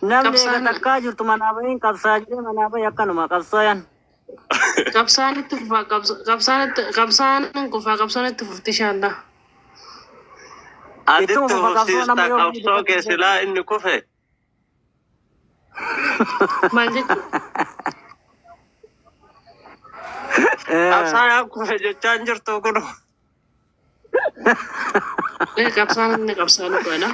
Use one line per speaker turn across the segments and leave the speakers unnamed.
Namni eega
Qabsaan
takkaa jirtu manaa bahiin qabsaa jedhee manaa bahi akkanuma qabsooyan.
Qabsaan itti fufaa qabsaan itti qabsaan hin kufaa qabsoon itti fufti inshallah.
Ittuma
Aditti
fufa qabsoo
fufsiista
nama yoo
qabsoo kee silaa inni kufe.
Maal jechuudha?
Qabsaayaan kufe jechaa hin jirtu kun.
Qabsaan inni qabsaan dhugaadha.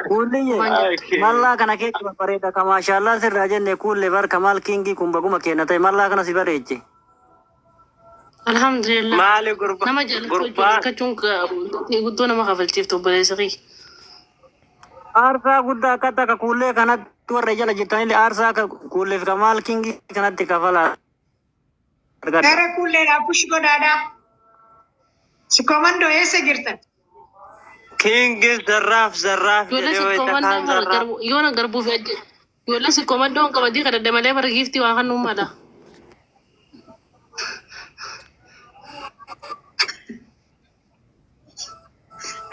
Kuulliyyee
Maal jettu?
mallaa kana keessa babbareeda ka maashaallaa sirraa jenne kuullee bar kamaal kiingii kun baguma kenna ta'e mallaa kana si bareeche.
Alhamdulillah.
Maali gurba
Nama jaalatu wajjin
gurbaan
rakkachuun guddoo nama kafalchiiftu obboleessa kiyya.
Aarsaa guddaa akkatti akka kuullee kanatti warra jala jirtanillee aarsaa akka kuulleef kamaal kiingii kanatti kafalaa argadha.
Gara kuulleedhaa push godhaadhaa. Si komandoo eessa jirtan?
kiingi zarraaf zarraaf
Ijoollee
jedhee
si
wayita
komandoo
kaan
bara
zarraaf.
garbu yoona garbuu fi ajje. Ijoollee si komandoo qabadii kadhadhe malee bara giiftii waa kan mala.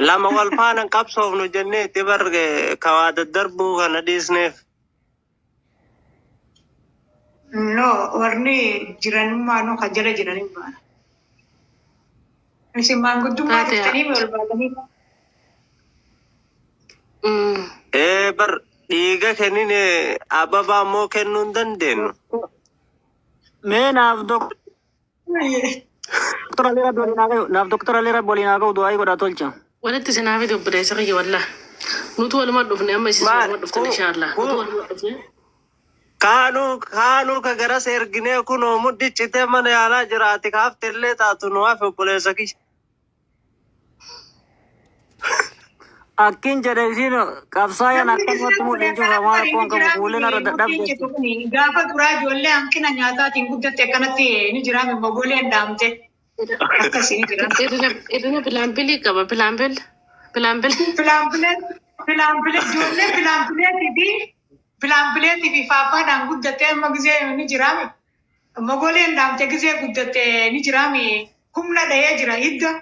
Lama wal faana qabsoofnu jennee itti bar kawaa daddarbuu kana dhiisneef.
No, warri jiranummaa ka jala jiranii baana. Isin maanguddummaa
Taate
dhuftanii ol baatanii.
Ee bar dhiiga kennine ababaa immoo kennuu hin dandeenyu.
Mee naaf doktora Leera waliin haa gahu naaf doktora Leera waliin haa gahu du'aa godhaa tolcha.
Walitti isin haa fidu obboleessa kiyya wallah. Nutu waluma dhufne amma isin
Maal
waluma dhuftan inshallah. Nutu waluma dhufne.
Kaanuu kaanuu ka garas erginee kunoo mudhi citee mana yaalaa jiraati kaafte illee taatu nu hafe obboleessa kiyya.
Akkin jedhe isiin qabsaayaan
Namni
akkanumatti
isaan
mul'in
kun
cufa
akkana
waan
bari
akkoon
ni
qabu
jiraami
kuulleen irra
murtiin
dadhabde.
citu kun gaafa duraa ijoollee hanqina nyaataatiin guddatte akkanatti ni jiraami mogoleen dhaamte akkasii ni jiraami.
Irrina irrina pilaambilii qaba pilaambil pilaambil.
Filaanfilee filaanfilee ijoollee filaanfileetii fi filaanfileetii fi faaffaadhaan guddatte amma gizee ni jiraami. Mogoleen dhaamte gizee guddatte ni jiraami humna dhahee jira hidda.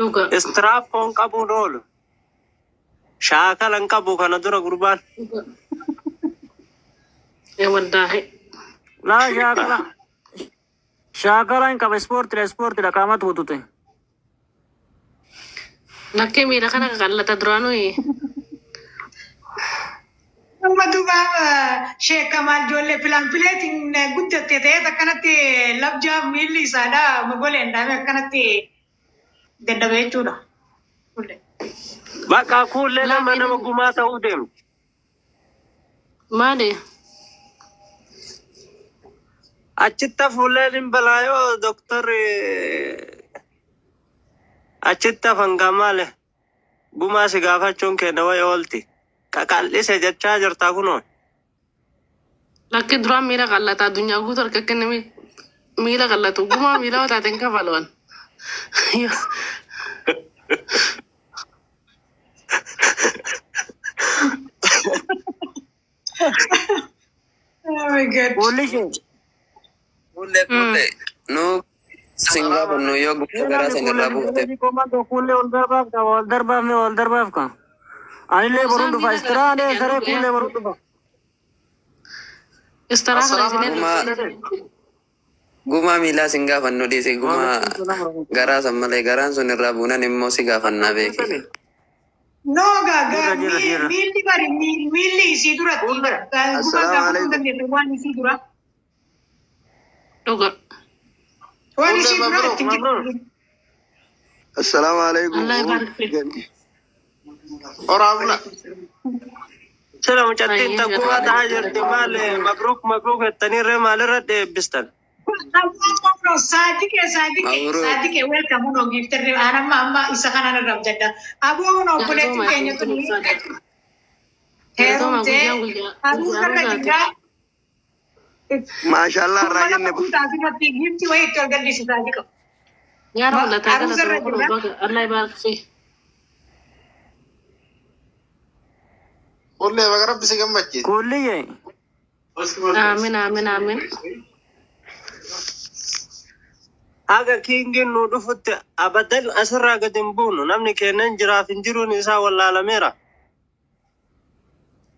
Dhuga.
Istiraappoon qabuun oolu. Shaakala hin qabu kana dura gurbaan.
Dhuga. Ee wallaahi.
Laa shaakala shaakala hin qaba ispoortiidha ispoortiidha qaamatu butute.
Lakkee miila kana qaqallata duraanuu.
Amma duuba sheekamaa ijoollee filaanfileetiin guddatte ta'ee akkanatti labjaa miilli isaadha mogoleen dhaame akkanatti dadhabe jechuudha.
Bakka kuullee
Laa
nama nama
miila
gumaa ta'uu deemti.
maali?
Achitti hafuulleen hin balaayoo doktorri achitti hafan gaa maali? Gumaa si gaafachuun keenya wayi oolti. Qaqal'ise jechaa jirta kunoo.
Lakkee duraan miila qallata addunyaa guutuu harka kenname miila qallatu gumaa miila wataateen kafalwan.
Oh my God.
Kuullishee
Kuullee kuullee nu sin gaafannu yoo
mee
gummaa garaa
namni
san
kuullee
irraa buufte.
si komandoo kuullee ol darbaaf ka ol darbaaf mee ol darbaaf ka. Anillee boruun
Muusaan
dhufa
miila
istiraanee
qallata
saree
jedhan
kuullee boruun dhufa.
Istaraa kana
Assalaamu
isinee
Gumaa
dhufte.
gumaa miilaa sin gaafannu dhiisi gumaa
Waalaikum salaam warahmatullahi.
garaa san malee garaan sun irraa buunan immoo si gaafannaa beeki.
No gaa
Jirra
gaa
jirra jirra.
miilli bari miilli isii duratti
Kuullee.
gumaa
Assalaamu
gaafachuu hin
alaikum.
dandeettu waan isii dura.
Dhuga.
Waan
Kuullee
isii dura
mabruk
itti
mabruk.
jirtu.
Assalaamu alaikum.
Allah barik fi.
Horaa bula.
Sila mucattiin
Ayyee
takkumaa
garaa
tahaa jirti maali mabruuk mabruuk jettanii ree maalirra deebbistan?
Saadiqee saadiqee
Mabruk.
saadiqee welcome hunoo giiftarri aan amma amma isa kanan irra abjadha. Aboo hunoo obboleettiin
Galatooma
keenya tuni
galatooma
heerumtee
guyyaan guyyaa
haruusa irra
guyyaa
jirraa
Maashaallah
kuma
irraa
lama
jenne.
guutaa asirratti giifti wayii itti ol gallisi saadiqa.
Yaa mul'ata
Haruusa irra
galatoo
jirra.
baga Allah barik fi.
Kuullee baga rabbi si gammachiise. aamin
Kuulliyyee
Aamin aamin aamin.
Haga kingiin nu dhufutti abadan asirraa gad hin buunu. Namni kennan jiraaf hin jiruun isaa wallaalameera.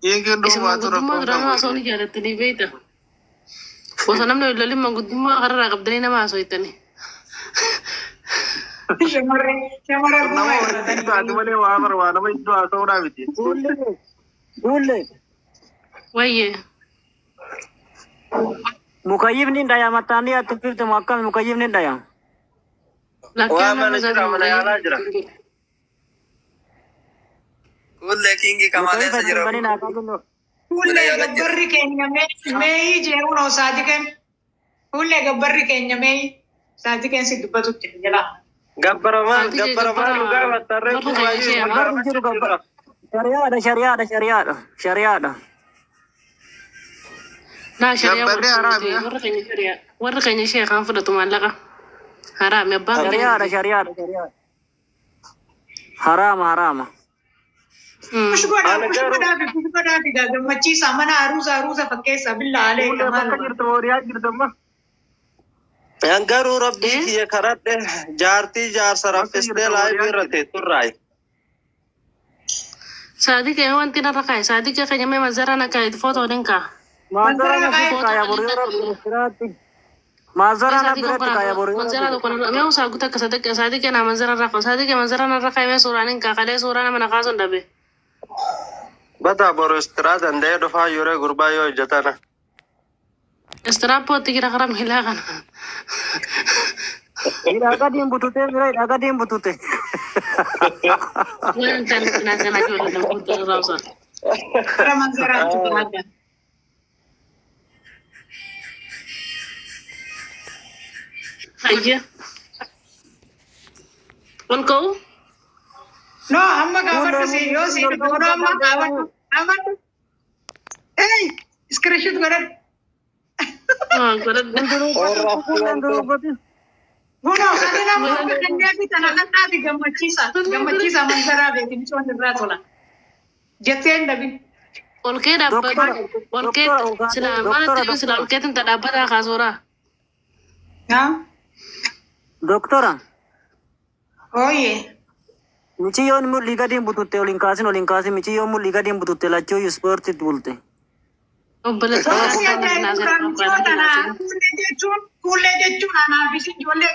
Kingiin
Isin
dhufu baatu
manguddummaa
rakkoon
duraan
qabu.
haasoo ni jaalattanii beekta. Osoo namni wal lolin manguddummaa kararraa qabdanii nama haasooytanii.
Shamarree shamarree
Nama
gumaa
walitti taate malee waa barbaada nama iddoo haasa'uudhaa miti.
Kuullee kuullee
Wayyee.
mukayyifni hin dhaya mattaanii ati fifte mu akkami mukayyifni hin dhaya.
Lakkee
Waa
nama
mana jira mana yaalaa jira.
Kuullee kingi
Mukayyifa
kamaaleessa jira.
hin banin haa qabnu.
Mana
Fuullee
yaalaa jira.
gabbarri keenya meeyii jeeruun saadiqeen. Fuullee gabbarri keenya meeyii saadiqeen si dubbatutti jala.
Gabbaramaan
Haati kee
gabbaramaan
gabbara
dhugaa battarree
warra keenya ishee hamaa.
Gabbarri hin jiru gabbar. Shari'aadha shari'aadha shari'aadha shari'aadha.
Laa shari'aa
Gabbarri
warra
haraami.
warra keenya shari'aa warra keenya ishee kan fudhatu maallaqa. Haraami abbaan keenya
Shari'aadha
miti.
shari'aadha shari'aadha. Haraama haraama.
Push godhaa
Ana
push
garuu
godhaa fi push godhaa fi gammachiisa mana aruusa aruusa fakkeessa billaa alee
Kuullee bakka
maaluma.
jirtu horiyaa jirtu amma.
An garuu rabbii
Eh?
kiyya karadhe jaartii jaarsa
Bakka
raffistee
jirtu
laayivii
horiyaa
irra
jirtu.
teetturraayi.
Saadiqee wanti narra kaa'e saadiqee keenya mee manzara na kaa'e footoo nin kaa'a.
Maazara
Manzara
na
kaa'e.
biratti
Footoo
kaaya
kan
boru
hin
yoo rabbi
qaqqabne.
istiraatti.
Mee
Maazara na
saadiqeen
biratti kaaya
kun
boru yoo
manzara
rabbi.
tokko narra mee usaa guutuu akka saadiqee saadiqee naa manzara irra kaa'u saadiqee manzara narra kaa'e mee suuraa nin kaa'a kalee suuraa nama na kaasuun dhabe.
Bata boru istiraa danda'ee dhufaa yeroo gurbaa yoo hojjetana.
Istiraappootti jira karaa miilaa kana.
Hidhaa gadiin bututee bira hidhaa gadiin butute.
Waan ta'an naa sana ijoollee nama guutuu irraa usaa.
Gara manzaraatti baadha.
Ayya. Ol ka'u.
No amma
Kuullee
gaafadhu si yoo si
mul'inni
dhufu
ol
amma gaafadhu gaafadhu. Hey iskiriishit godhadhu.
Godhadhe.
Kuulleen durubbati.
Kunoo ani nama akka kennee fi tana dhadhaa fi gammachiisa gammachiisa manzaraa beeku micoon irraa tola. Jettee hin dhabin.
Ol kee dhaabbata.
Doktora
Ol kee
doktora
sila
Ugaatee
maal
doktora
ta'e sila
doktora
ol keetiin ta dhaabbataa kaasuuraa.
Haa?
doktora
Ooyee.
miciyyoon mul'ii gadiin bututte ol hin kaasin ol hin kaasin miciyyoon mul'ii gadiin bututte lachuu ispoortiitti bulte.
Obboleessa
Wanti
dhaabbataa
ajaa'ibu
naa
duraan
sana
micoota
barbaada
tanaa
naa
kuullee jechuun kuullee jechuun anaaf isin ijoollee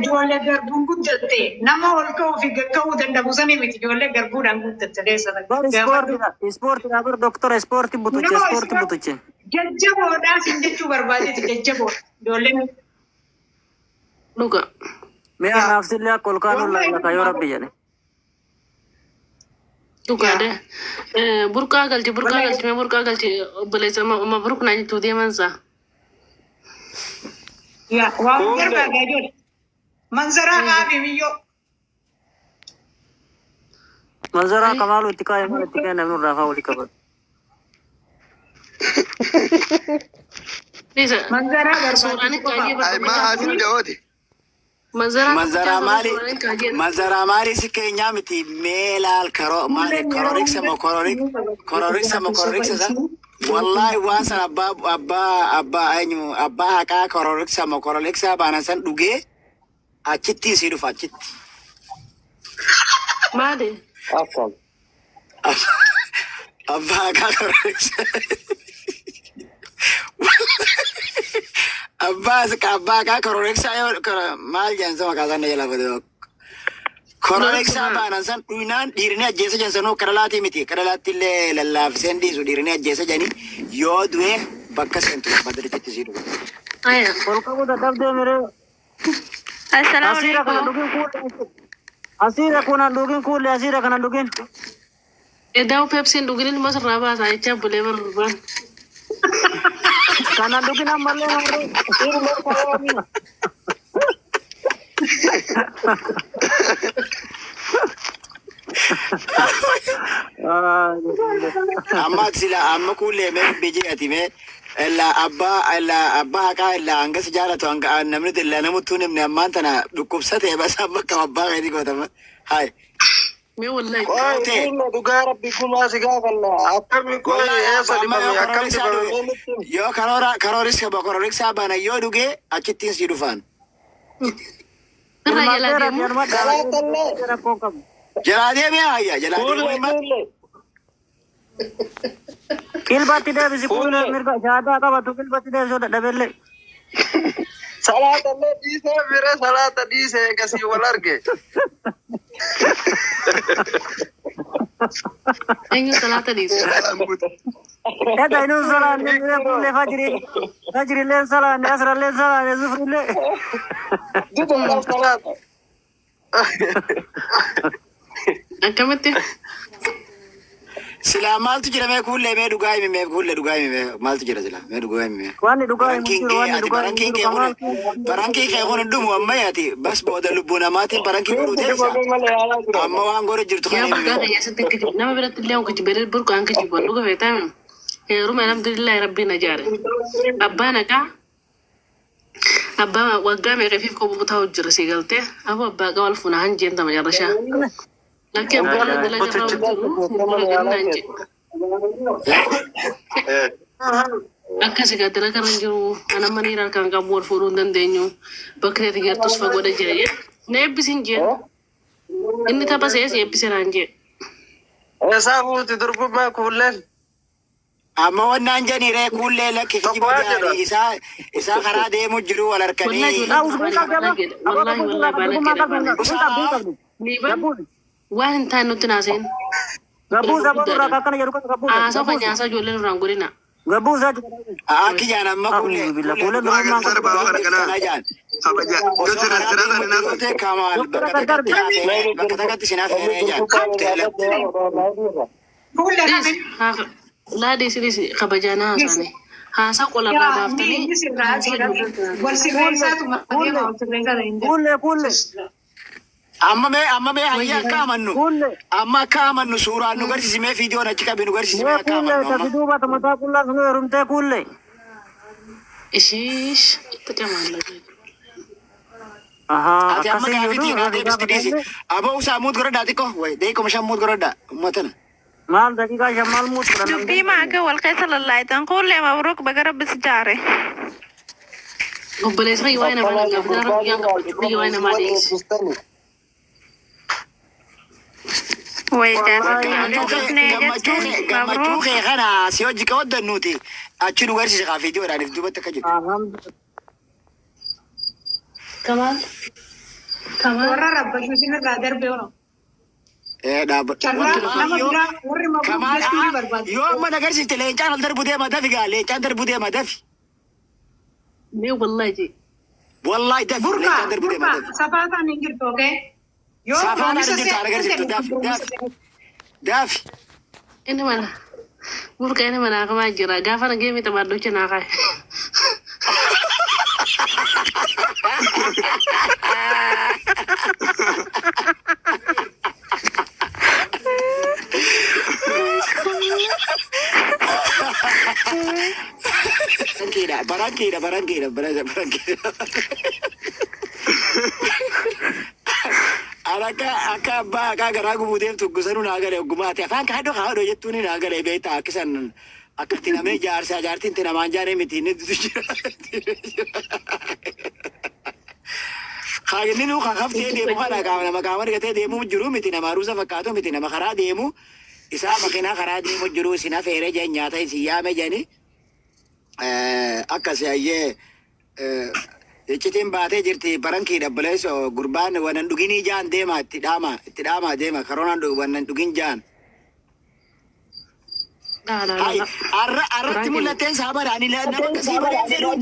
ijoollee garbuun guddatte nama ol ka'uu fi gad ka'uu danda'u sanii miti ijoollee garbuudhaan guddatte keessa
Bar
gaafadhu.
ispoortiidha ispoortiidha bar doktora ispoortii butuche
No
ispoortii
ispoortii
butuche.
jajjaboodhaa sin jechuu barbaadeeti jajjaboodha ijoolleen.
Dhuga.
Mee
Yaa
anaaf sillee akka ol kaanu
wallahi
lallaka yoo rabbi jedhe.
Dhugaadha. Burqaa galchi burqaa
wallahi
galchi mee burqaa galchi obboleessa mabruk naa jechuu deemansaa.
yaa waan
Kuullee
barbaade ijoollee. Manzaraa kaafi miyyoo.
Manzaraa kamaalu itti kaa'e maal itti kaa'e namni irraa fa'aa walii qabatu.
Isa
Manzaraa
suuraan
barbaachisu
kaajee
qofa.
Ay maa haasii jahooti.
Manzaraa
Manzaraa maali?
suuraan kaajee
Manzaraa maali si keenyaa miti meelaal karo maali
Kuulleen yeroo
kororiksa
hunda
moo kororik kororiksa moo kororiksa san wallaahi waan san abbaa abbaa abbaa eenyu abbaa haqaa kororiksa moo kororiksa baanan san dhugee achitti isii dhufa achitti.
maali?
Akkam.
Abbaa haqaa kororiksa. Abbaa abbaa haqaa kororiksa yoo maal jedhan sama maqaa isaan jala fudhate. Kororiksaa baanan san dhugnaan dhiirni ajjeesa jedhan sanuu kadhalaatii miti. Kadhalaatti illee lallaafiseen dhiisu dhiirni ajjeesa jedhanii yoo du'e bakka seentu badrichitti sii dhuga.
Aya.
Ol qabuu dadhabdee miree
Assalamu
asiira kana
alaikum.
dhugin kuullee asiira kuna dhugin kuullee asiira kana dhugin.
Edaa pepsiin dhugin ilma sirraa baasaa jechaa bulee barbaan.
Kana dhugin ammallee namarree dhiirri lolka
Amma sila amma kuullee mee dubbii jedhati mee illaa abbaa illaa abbaa haqaa illaa hanga si jaalatu hanga namni illaa namuttuu himne ammaan tana dhukkubsate bas amma akkam abbaa keetii gootama. Hayi.
Mee wallahi.
Qoy
Ta'e.
kulle dhugaa rabbi kumaa si gaafanna. Akkami qoy
Wallahi
eessa
amma
dibame
yoo
akkam
kororiksaa
dibame
dhuge
mee nutti himi.
yoo karoora kororiksaa bana yoo dhuge achittiin si dhufaan.
Irraa
Ilmaan
jalaa
seera
deemu.
anuma
Salaatallee.
rakkoo qabu.
Jalaa deemee hayya jalaa deemuu
Kulle
hima.
kulle.
Qilbatti deebisi kuulee
Kulle.
mirga shaadaa qabatu qilbatti deebisuu dadhabellee.
Salaatallee dhiisee bire salaata dhiisee eegasii wal arge.
Eenyu salaata dhiisu?
Eda inuu salaanne kuulee fajri fajrillee salaanne asrallee salaanne zufrillee.
Duduma salaata.
Akkamitti?
Silaa maaltu jira mee kuullee mee dhugaa himi mee kuullee dhugaa himi mee maaltu jira silaa mee dhugaa himi mee.
Wanni dhugaa himu
Barankiin
jiru
kee
wanni
ati
dhugaa himu
barankiin
jiru
kee
kamaal
kun barankiin kee kun hin dhumu amma ati bas booda lubbuu namaatiin barankii godhuu
Dibame
teessa.
malee yaalaa jira.
Amma waan godhu jirtu
Yaa
kana himi
burqaa
mee.
kiyya asitti kijibu. Nama biratti illee kijibu. Burqaan kijibu. Dhuga feetame. Heeruma alhamdulillahi rabbiin ajaare. Abbaan haqaa. Abbaa waggaa meeqafiif qophuu taa'u jira si galtee. Abu abbaa qaba alfuuna hanjeen tama jarrashaa. Lakki abbaan dalagaa irraa jiru fuuldura gannaan jedhe. Akkas egaa dalagaa irra hin jiru. Ana mana hiriyaa kan qabu wal fuudhuu hin dandeenyu. Bakka ta'e jirtus fagoodha jira jedhe. Na eebbisin jeen. Inni tapha sees eebbise naan jee.
Eessaa fuuti durbummaa kuulleen?
Amma wannaan jedhanii kuullee lakki
Tokko
kijibu
waan jedha.
jaanii isaa isaa karaa deemu jiru wal
Wallahi
harkanii.
ijoolleen durbaanii baalageedha. Wallahi wallahi baalageedha baalageedha. Liiban waan hin taane nutti naaseen.
Gabbuu isaa boodurraa akkana jedhu gabbuu
Haasaa kan nyaasaa ijoolleen irraan godhina.
gabbuu isaa
Akki jaan amma kuullee
A'uudhu billah
kuullee
kuulee
dhugaa
durummaan
jirtu
Sarbaa
dhugaa
kana
jirtu kana jaan.
kabaja.
Osoo
Doktor
karaa
Sirata
deemu jiru ta'e kamaal bakka takkatti hafeeree bakka takkatti sin hafeeree jaan. Teela.
Kuullee
Dhiis
kamiin
laa dhiisi dhiisi kabajaa na haasaane. Haasaa qolarraa
yaa inni
baaftanii
inni sirraa
haasaa ijoolleen
wal sirreessaatu deema wal sirreessaa hin jedhu.
kuullee kuullee
Amma mee hayya akka amannu
kuullee
amma akka amannu suuraan nu garsiisi mee viidiyoon achi qabi nu garsiisi mee
mee
akka
kuullee
amannu amma.
tafi duuba mataa qullaa sun heerumtee kuullee.
Ishiish itti camaalla.
Ahaa
Ati amma
akkasii
gaafiitii
jedhu
naa deebisti dhiisi. Aboo usaa muut godhadhaa xiqqoo wayi deequma shan muut godhadhaa uummatana.
Maal daqiiqaa shan maal muut godhan
Dubbii maaga wal keessa lallaayitan kuullee mabruuk baga rabbi si jaare.
Obboleessa kiyya waa'ee namaa
Akkanaa
hin gaafatin
gurbaa
guyyaan gammachuu kiyya waa'ee namaa dhiyeessi.
eebbistani.
Way jaarsa
Gammachuu kee gammachuu kee gammachuu
mabruuk.
kee kana si hojii qabadannuuti achi nu garsiise kaa viidiyoodhaaniif duubatti akka jiru.
Kamaal. Kamaal.
Warra rabbashuu isinirraa darbe hono.
Ee dhaabbata.
Carraa
Wanti
nama
yoo
biraa warri mabruuk
kamaal
jechuu ni barbaadu.
yoo amma na agarsiifte leencaan ol darbu deema dafi gaa leencaan darbu deema dafi.
Mee wallahi jee.
Wallahi dafi
Burqaa
leencaan darbu deema
burqaa
dafi.
safaa isaan hin jirtu okee. Yoo
Safaan
firoomisa
hin jirtu
se'e
agarsiiftu dafi dafi dafi.
Inni mana. Burqa inni mana kamaa jira. Gaafa na geemi taphaadhu naa kaa'e.
Barankiidha barankiidha barankiidha barankiidha. Akka akka abbaa akka garaa gubuu deemtu gosanuu naa gale ogummaati afaan kaadhoo kaadhoo jettuun naa gale beektaa akka san akka itti namee jaarsaa jaartiin itti namaan jaaree miti inni dutu jira. Kaayinni nuu kakaftee deemu kana qaama nama qaama argatee deemuu jiru miti nama aruusa fakkaatu miti nama karaa deemu isaa makiinaa karaa deemu jiru isin afeeree jeen nyaata isin yaame jedhani akkas hayyee iccitiin baatee jirti barankii dhabbaleessoo gurbaan wannan dhuginii jaan deema itti dhaamaa deema karoonaan wannan dhugin jaan.
Laa laa
Hai
laa.
arra arratti mul'atteen saabara ani nama akkasii baree fedhuun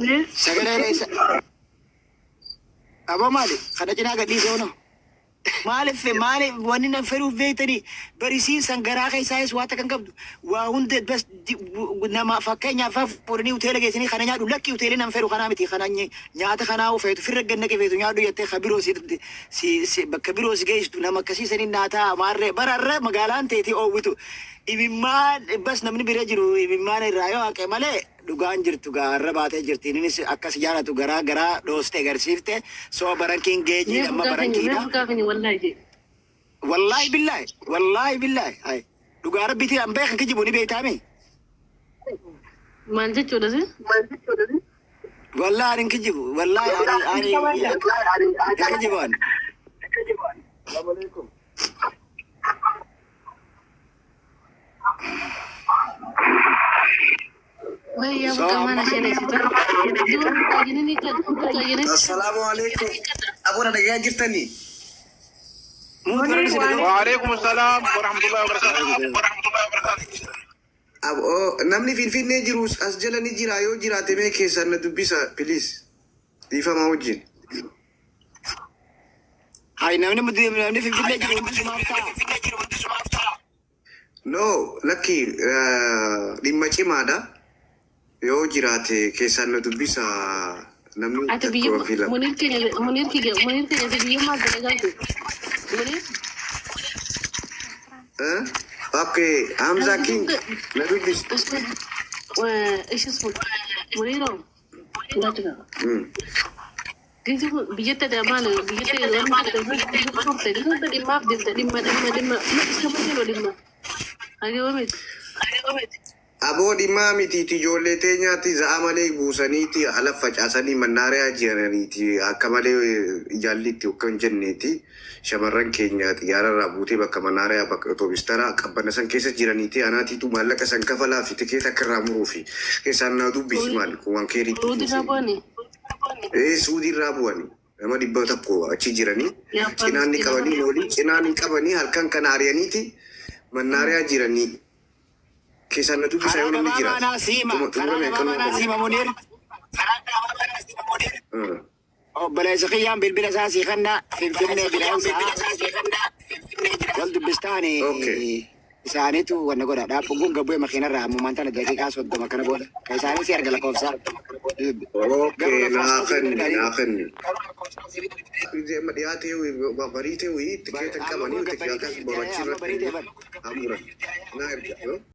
jee sagalee reessa. Aboo maali kana cinaa gadhiisee hono. Maaliif maaliif wanni nan fedhuuf beektanii barisiisan garaa keessaayis waa takka hin qabdu waa hunda bas nama fakkeenyaaf fuudhanii hoteela geessanii kana nyaadhu lakki hoteelii nan fedhu kanaa miti kana nyaata kanaa feetu firra gannaqe feetu nyaadhu jettee ka biroo si bakka biroo si geessitu nama akkasiisanii naataa maarree bararra magaalaan teetii oowwitu Imimmaan bas namni bira jiru imimmaan irraa yoo haqe malee dhugaan jirtu gaarra baatee jirti. Innis akkas jaalatu garaa garaa dhooste agarsiifte. Soo barankiin geejii
Mee
amma
furgaa keenya mee
barankiidha.
furgaa keenya wallaahi jee.
Wallaahi billaahi wallaahi billaahi. Ay, dhugaa rabbiitii an beekan kijibu ni beektaami.
Maal jechuudha si?
Wallaahi ani hin kijibu. Wallaahi ani ani hin kijibu ani.
Wayyaa
Soo
bakka mana
amma
isheen eessitan. Duuba furgaa kan furgaa jenee.
Assalaamu alaikum. Abuna nagaa jirtanii?
Muut
Munir
warri si dhaga'u.
وعليكم السلام ورحمة الله وبركاته.
Aboo namni Finfinnee jiru as jala ni jira yoo jiraate mee keessan na dubbisa please. Dhiifama wajjin.
Hay namni namni Finfinnee jiru hundi sumaaf ta'a.
No, lakki dhimma cimaadha. Yoo jiraate keessan na dubbisa namni
Ati biyya
takka filan.
Munir keenya Munir keenya Munir keenya ati biyya maal dalagaa Munir
Eh? Okay, Hamza King na dubbisa.
ايش اسمه منيرو لا تقع Biyyatti maal biyyatti turte dhimmaaf deemte dhimma dhimma dhimma sama jedhu dhimma hagee miti.
Aboo dhimmaa mitiiti ijoollee teenyaatti za'a malee buusaniiti ala facaasanii mannaariyaa jiraniiti akka malee ijaallitti akka hin jenneeti shamarran keenya xiyyaararraa buutee bakka mannaariyaa bakka otoobistaraa qabbana san keessa jiraniiti anaatiitu maallaqa san kafalaa fi tikeeta akka irraa muruufi keessaan naa dubbisi maali kun waan keeriitti
Suudirraa bu'anii.
Ee suudirraa bu'anii nama 100 achi jiranii cinaan ni qabanii loolii cinaan hin qabanii halkan kana ari'aniiti mannaariyaa jiranii. Keessaan na dubbisa
Karaa
yoo namni
gabaabaa
jiraate.
naa siima.
Xumurame
Karaa gabaabaa
akkanuma
naa siima Munir. Obboleessa kiyyaan bilbila isaa sii kenna Finfinnee jira isaa. Wal dubbistaani
Okay.
isaaniitu wanna godha. Dhaabbuun kun gabbu'e makiinarraa ammumaan tana daqiiqaa 30 kana booda. Ka isaanii si arga lakkoofsa. Garuu
Okay,
lakkoofsa
naa
siif hin
kenni,
erganii.
naa kenni. Dhiyaatee bariitee tikeeta hin
Amma
qabanii
kun
tikeeta
gabbariitee
borachii
amma bariitee
irratti
bar.
hamuran. Naa erga.